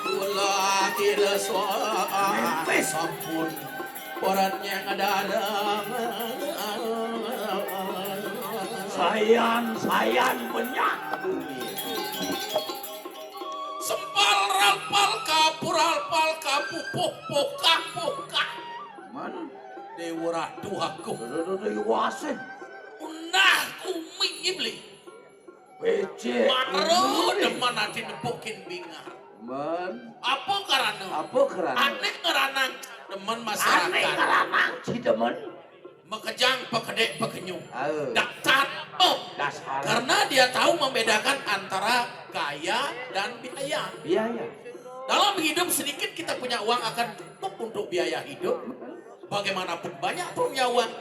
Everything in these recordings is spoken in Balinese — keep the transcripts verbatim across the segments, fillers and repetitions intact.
Kula kira sampun perannya ngadarang. Sayan, sayan, banyak. Sempal rapal kapur alpal kapupuh pokah pokah. Man. Dewa Ratu aku. Duh, duh, duh, duh, iwasin. Unah kumi beli. Becik. Maro demen ati nepukin bingar. Men. Apa karana? Apa karana? Ané ngeranang demen masyarakat. Ané ngeranang si demen. Makejang pakedék pakenyuh. Dasar. Dasar. Karena dia tahu membedakan antara gaya dan biaya. Biaya. Dalam hidup sedikit kita punya uang akan cukup untuk biaya hidup. Bagaimanapun banyak punya uang,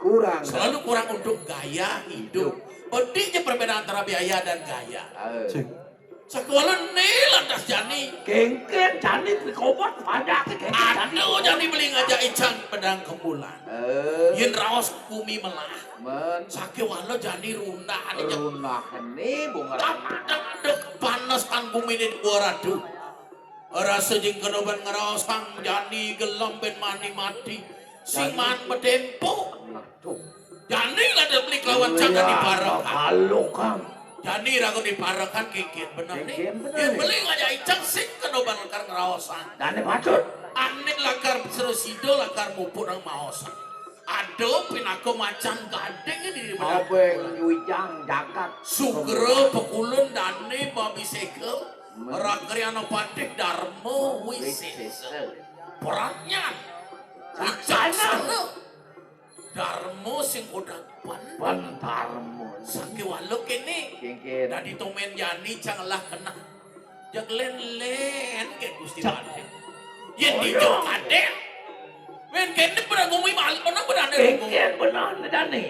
kurang. Selalu kurang untuk gaya hidup. Pentingnya perbedaan antara biaya dan gaya. Cik. Sakuala né lantas jani. Kéngkén jani dikobat panyakit kéngkén jani. Aduh, jani beli ngajak icang pedang kembulan. Yén raos bumi melah. Men. Sakéwala jani rundah. Rundah né bunga. Dek panes tan bumi né dua ratu. Rasa jing kena ban ngraosang jani gelem bén mani mati. Sing maan betempo. Jani lada beli kelawan cang di parekan. Jani raga di parekan kéngkén bener né. Kéngkén bener né. Yén beli ngajak icang sing kena ban lakar ngraosang. Jani patut. Ané lakar sira sida lakar mupuk nang maosang. Ada pinaka macan gading di mana? Abeng wijang jagat. Sugra pekulun dané babi séka. Rakriana patih Darma Wisesa. Pranyan. Wicaksana. Darma sing kodang pen. Pen Darma. Sakéwala kéné. Kéngkén. Dadi tomén jani cang lah kenah. Jag lén-lén ké Gusti Padé. Yén dija kadén. Wén kéné pada ngomong malu, mana pada ada ngomong. Kéngkén bener né jani.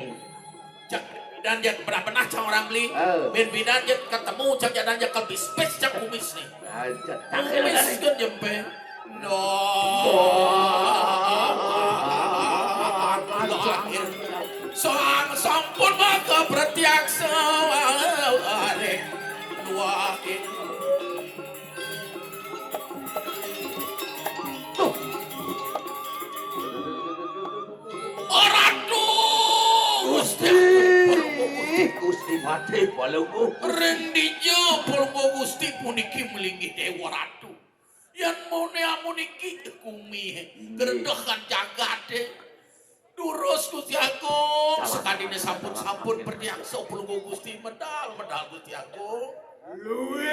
Cak, dan dia pernah-pernah cang orang beli. Wén bidan dia ketemu, cak jadan dia kebis-bis, cak kumis né. Kumis kan jempé. Doa. Sang sampun maka pratyaksa. Aré. Doa. Tuh. Ratu Gusti. Gusti Patih Palungguh. Ring dija Palungguh Gusti puniki melinggih Déwa Ratu. Yén mone amun iki gumi gredegan jagaté. Durus Gusti Agung, sakadiné sampun-sampun pratyaksa Palungguh Gusti medal, medal Gusti Agung. Luwih.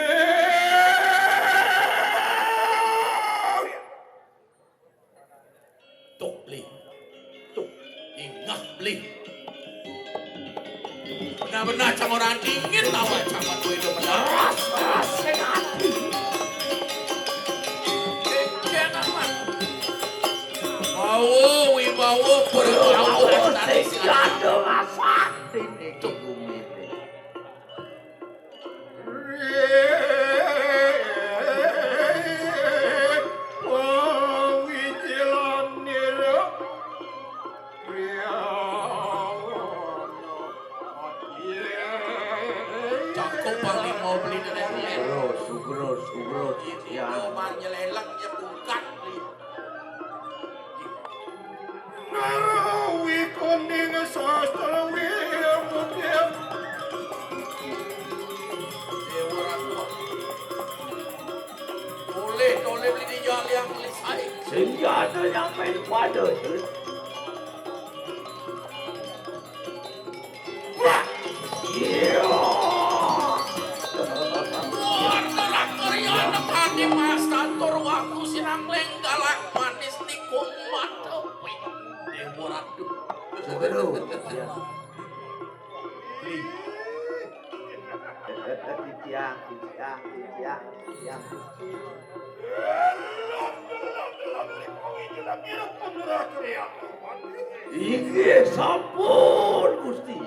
Tuh, Bli. Tuh, ingah, Bli. Benar-benar cang orang dingin lawan cang madu itu benar. Keras, keras, sing ati. Kenceng amat. Bawa, wibawa, perbawa, sing ati. Aduh, ngasah. Ini tuh bumi ini. Cakep Panglima beli nenek. Sugro, sugro, sugro. Iya, man nyeleleng, ya bungkat beli. Narawi kuning sastra wimudia. Dewa Dolé beli di jaliang beli saé. Senjata nyampe pada. Wah! Iya. Wah, telah karya nepati mas tantur waktu sinang lenggalak manis tikung mata. Dewa Ratu. Seberu. Ya. Titiang, titiang, titiang, titiang. Inggih sampun, Gusti.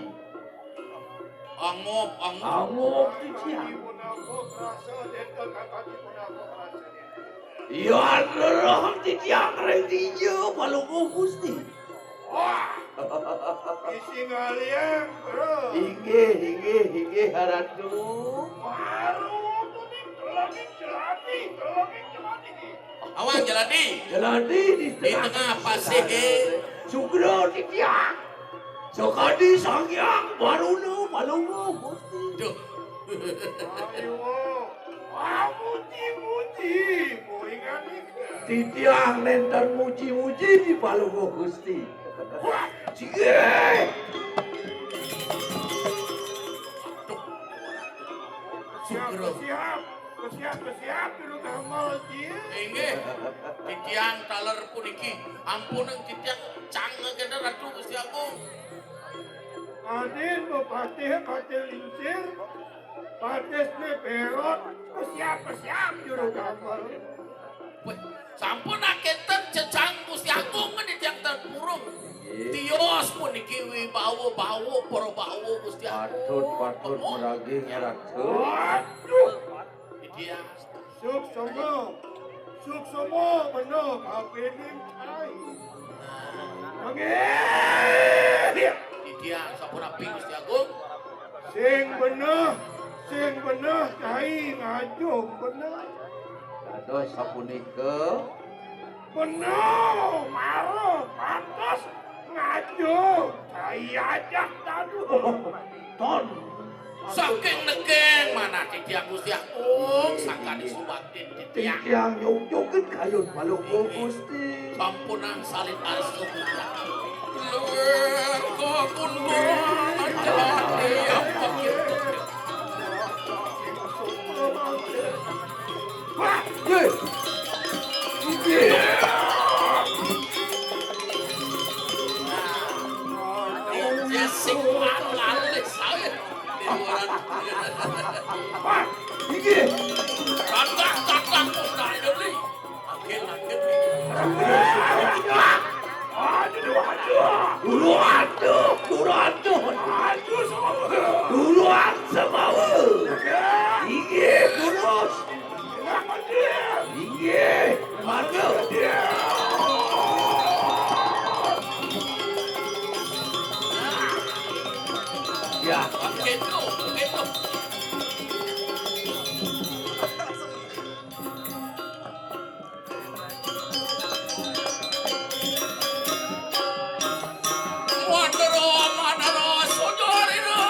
Angup, angup. Angup, titiang. Iya, lereng titiang ring dija, Palungguh Gusti. Wah. Isi ngalian, Bro. Inggih, inggih, inggih, Ratu. Baru tuh nih, telengin jelati, telengin jelati. Awang jelati. Jelati di Di tengah tengah pasir. Sugra titiang. Sakadi Sang Hyang Baruna Palungguh Gusti. Duh. Ayo, ah, muji-muji, boingan iki. Titiang nénten muji-muji Palungguh Gusti. Wah, jigé. Duh. Siap, Sugro. Siap, siap, siap, juru gamal, Cil. Inggih. Titiang taler puniki. Ampun, titiang cang ngénten Ratu Gusti Agung. Adin bepatih, patih lingsir, patih sni perot, siap, siap, juru gamal. Wéh, sampun akénten cecang Gusti Agung ngendi tiang tan purung. Inggih. Tios puniki wibawa-bawa, para bawa Gusti Agung. Patut, patut, oh, meragi ngerak. Waduh. Iki ya. Suksma. Suksma bener kapining cai. Nah. Nggih. Iki ya, sampun rapi Gusti Agung. Sing bener, sing bener cai ngajum bener. Dados sapunika. Bener, mara pantes ngajum cai ajak dados. Ton. Saking negeng manah titiang Gusti Agung, sakadi subatin titiang. Titiang nyucukin kayun Palungguh Gusti. Sampunang salin arsa putra. Luwih kok kundur jati apa gitu. Wah, ye. Ye. Nah, ya sing lalu-lalu sawit. Wah, iki. Tatang, tatang, kok tak ada, Bli. Akhir, akhir, Bli. Aduh, aduh. Dulu aduh, dulu aduh. Aduh, sama. Duluan sama. Iki, terus. Inggih, mangga. Ya, begitu, begitu. Mandara, mandara, sujarina.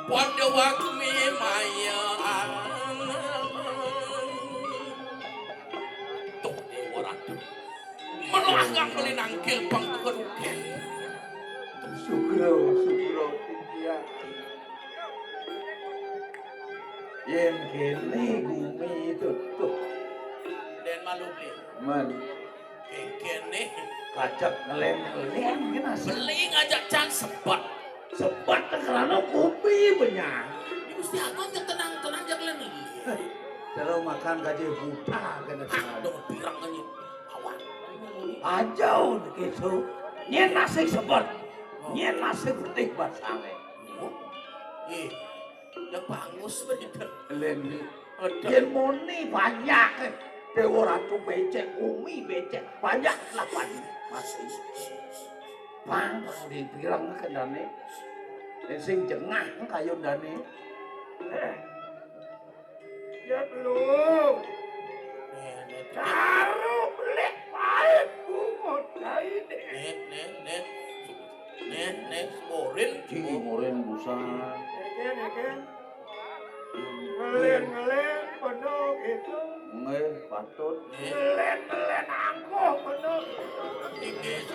Pada wakmi maya. Tuh, Dewa Ratu. Melah kang beli nangkil pangkuan ugen. Sugro, sugro, titiang. Yén kéné gumi tutup. Dén malu, Bli. Men. Kéné. Kacak ngeleng-ngeleng, kéné asik. Beli ngajak cang sebet. Sebet kerana kopi banyak. Di Gusti Agung jak tenang-tenang jak leni. Terus makan gaji buta kena. Ah, dong pirang aja. Awak. Ajau gitu. Nyén nasi sebet. Nyén nasi putih basangé. Oh. Eh, ya bangus begitu. Leni. Ada. Yén muni banyak. Dewa Ratu becek, umi becek. Banyak lah, Pak. Masih. Pang, pang dipireng kendane. Sing jengah kayondane. Ya belum. Karo belik pait bungut kaine. Nek, nek, nek. Nek, nek, morin. Cing morin busan. Eken, eken. Ngelen, ngelen, penuh. Nggih, patut. Melen-melen angkuh bener. Inggih.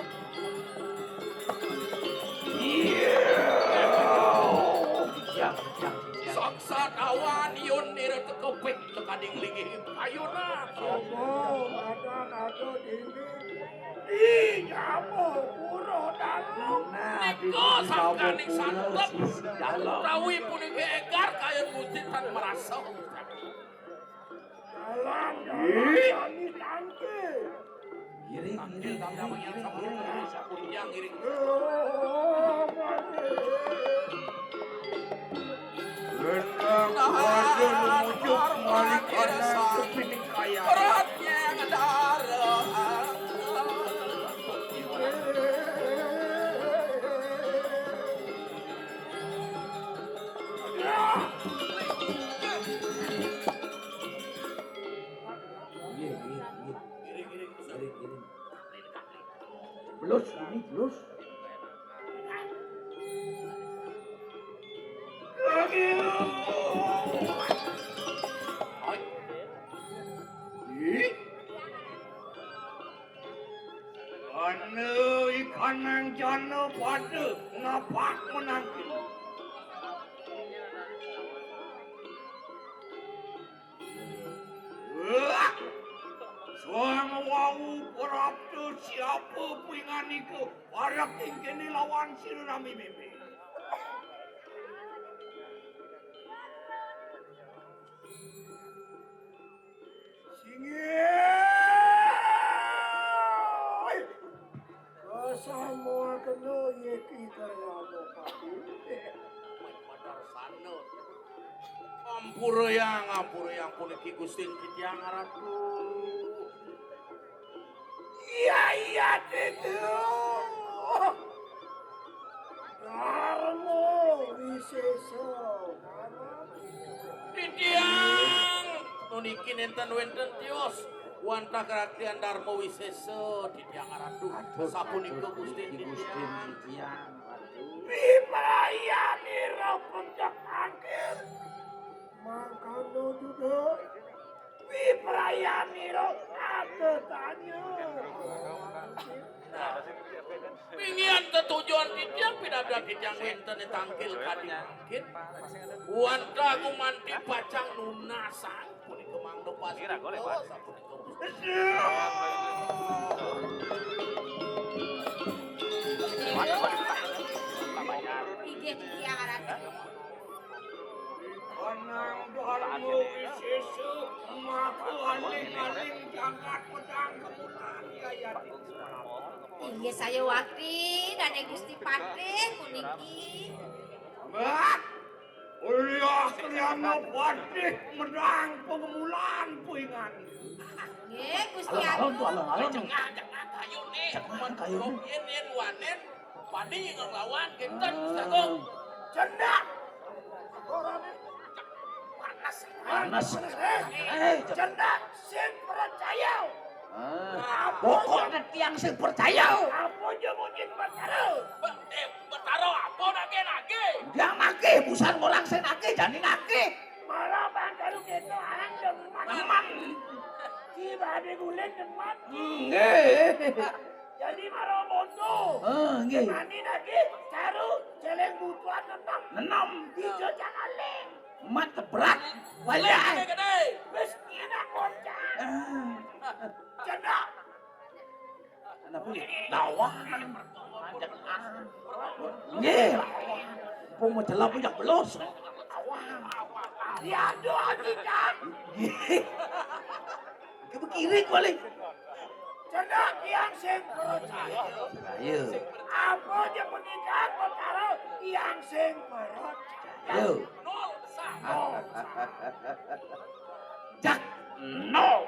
Saksatawan yun nira tekepik tekading linggih kayuna. Apa kadang ada dini? Ih, nyamu pura dalam. Nah, nika sangkaning santep. Utawi puniki egar kaya Gusti tan merasa. Dalam, dalam, kami tangkil. Ngiring, ngiring, ngiring, ngiring, ngiring. Yang ngiring. Rendang raja memujuk malih kanan kepini kaya. Beratnya darah. Nggih, nggih, nggih. Ngiring, ngiring. Ngiring, ngiring. Belus, ini belus. Ih. Ana ikanang jana pada ngapak menangkin. Wah! Sang wau prapta siapa pinganika parek ing kene lawan sira rami meme. Singgih! Kasama kena ye ki karya Bupati. Madarsana. Ampurayang, ampurayang puniki Gustin titiang Ratu. Iya, iya, Ditu. Darma Wisesa. Titiang puniki nenten wenten tios wantah karaktian Darma Wisesa titiang Ratu. Aduh, sapunika aduh, Gustin titiang. Gustin titiang, aduh. Piprayanira pencak angkir. Mangkana duda. Wiprayanira atetanya. Pinggihan tetujon titiang pidabdab titiang wénten ing tangkil kadi mangkin. Wantah gumanti pacang nunasang punika mangda pastika sapunika. Inggih titiang Ratu. Anang Dharma Wisesa maka aling-aling jagat pedang kemulan yayati. Inggih saya wakti dane Gusti Patih puniki. Mbak, Ulya Kriana Patih medang pengemulan puingan. Nggih, Gusti Agung. Alon, alon, alon. Jengah, jengah kayune. Jengah kayune. Yen, yen wanen. Padi ngelawan kinten, Gusti Agung. Cendak. Panas. Panas. Eh, eh, cendak sing percaya. Ah, pokoknya tiang sing percaya. Apa aja mungkin Batara? Ba-, eh, Batara apa nage-nage? Dia nage, busan orang sing nage, jani nage. Malah bangkaru kita orang demen. Demen. Si babi guling demen. Nggih. Jadi mara moto. Ah, nggih. Mani lagi caru celeng butuhan nenem. Nenem. Ijo jangan leng. Mat kebrak. Wajah. Gede. Wis ngene kocak. Ah. Cendak. Anak punya lawan. Nggih. Pung majelah punya belos. Lawan. Ya aduh aduh kan. Nggih. Ki bekirik balik. Cendak tiang sing percaya. Ayo. Apa aja pernikahan Betara tiang sing percaya. Ayo. Nol besar. Nol besar. Jak nol.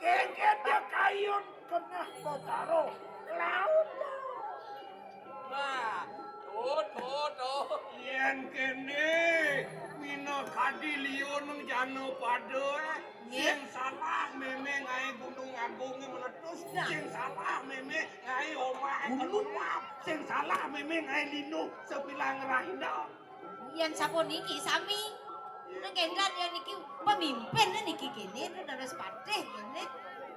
Kengket ya kayun kenah Betara. Laut. Nah, tuh, tuh, tuh. Yen kene mina kadi liun jana pada, eh. Nggih. Sing salah meme ngae Gunung Agung meletus, nah. Sing salah meme ngae omah keluar, sing salah meme ngae lino sebilang rahina. Yen sapuniki sami. Ye, Kendal ya niki pemimpin niki kene, terus patih kene.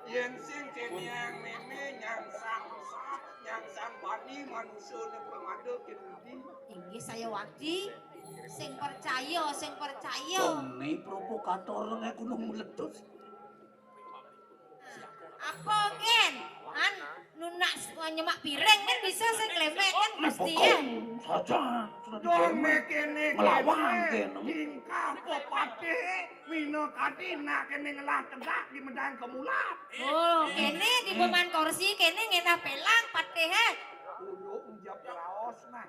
Yen sing kene yang meme nyangsang rusak, nyangsang bani manusia ne pemada kene. Inggih saya wadi, sing percaya, sing percaya. Tone provokator nang gunung meletus. Apa ken? An nunak nyemak piring kan bisa sing klemek kan mesti ya. Saja sudah dong mekene ngelawan kene. Tingkah apa patih mina kadi nak kene ngelah tegak di medang kemulat. Oh, kene di beman kursi kene ngenah pelang patih he. Kudu njap raos nah.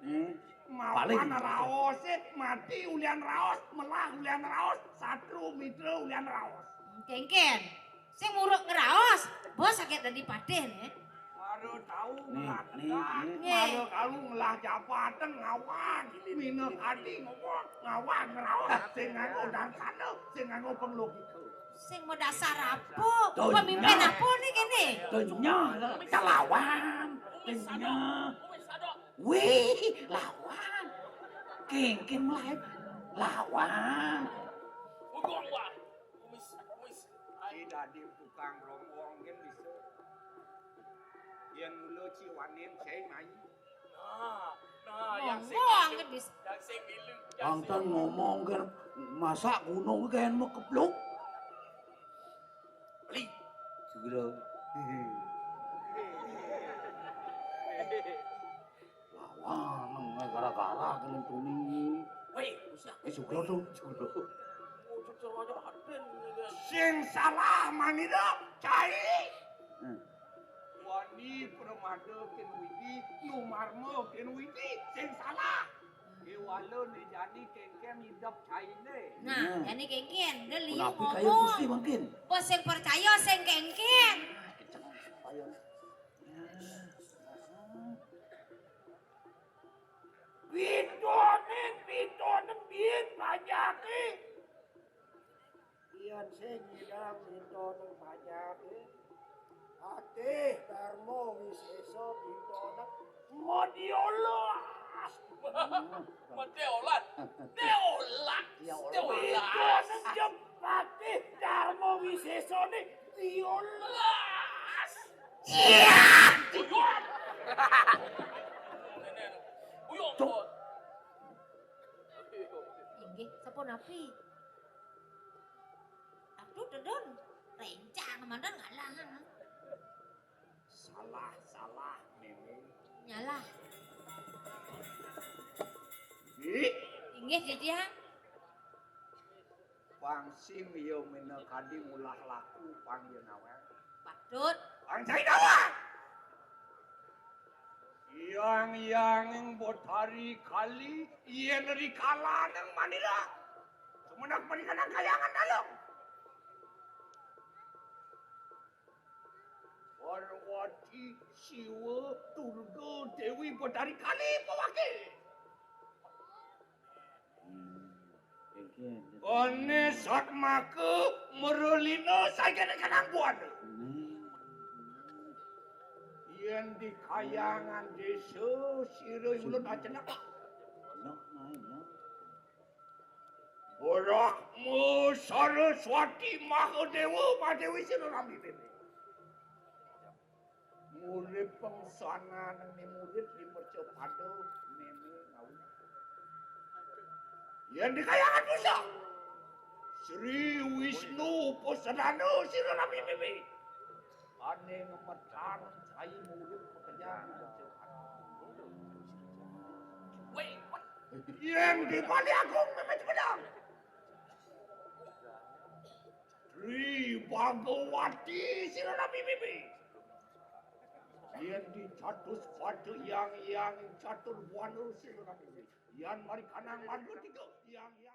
Hmm. Paling mawan raos, mati ulian raos, melah ulian raos, satru mitra ulian raos. Kengken. Sing muruk ngeraos, bos sakit dadi patih ne. Baru tahu nih, ngelah nih, tegak, nih. Baru kalu ngelah jabatan ngawag, mina kadi ngomong ngawag ngeraos, sing nganggo darsana, sing nganggo penglogika. Sing mau dasar apa? Pemimpin apa nih kene? Dunya kelawan, dunya. Wih, lawan. Kengken mulai lawan. Ugung, Wak. Kumis, kumis. Ai dadi tukang rombong kan bisa. Yen mula ciwanin saya main. Nah, nah, yang sing ngomong kan bisa. Yang sing milu. Angkan ngomong kan masak gunung kan mekepluk. Beli. Segera. Lawan, gara-gara kena tuni. Woi, usah. Eh, segera tu, segera. Sing salah manida, cai. Hmm. Wani pramada ken widi, numarma ken widi, sing salah. Kewala ne jani kengken idep caine. Nah, jani kengken, dia liu ngomong. Gusti mungkin. Bos sing percaya sing kengken. Pitonen, pitonen biyen panyake. Yen sing nyidang minta nang panyake, Patih Darma Wisesa minta nang Modiolas. Modiolas. Deolas. Deolas. Minta nang jeng Patih Darma Wisesa ne Diolas. Iya. Uyuh. Uyuh. Inggih, sapunapi? Aduh, dedon. Rencang mandan ngalah. Salah, salah, Meme. Nyalah. Ih. Inggih, Jejang. Pang sing ya mena kadi ngulah laku pang ya nawang. Patut. Pang cai nawang. Yang-yanging Botari Kali, yen rikala nang Manila. Sumenep mriki nang Kayangan Dalem. Parwati, Siwa, Durga, Dewi Botari Kali pawake. Hmm. Ane satmaka merelina sajane kanang buana. Yen di Kayangan Desa sira ulun ajenak. Brahma Saraswati Mahadewa Madewi sira rami bebe. Murid pengsanane murid di mercapada meme ngawin. Yen di Kayangan Pusaka, Sri Wisnu Pusadana sira rami meme. Ane ngemetan sai murid pekerjaan di mercapada. Yen di Bali Agung meme Cipedang. Sri Bhagawati sira rami meme. Yen di Catus Pada yang yang Catur Buana sira rami meme. Yan mari kanang marga tiga yang yang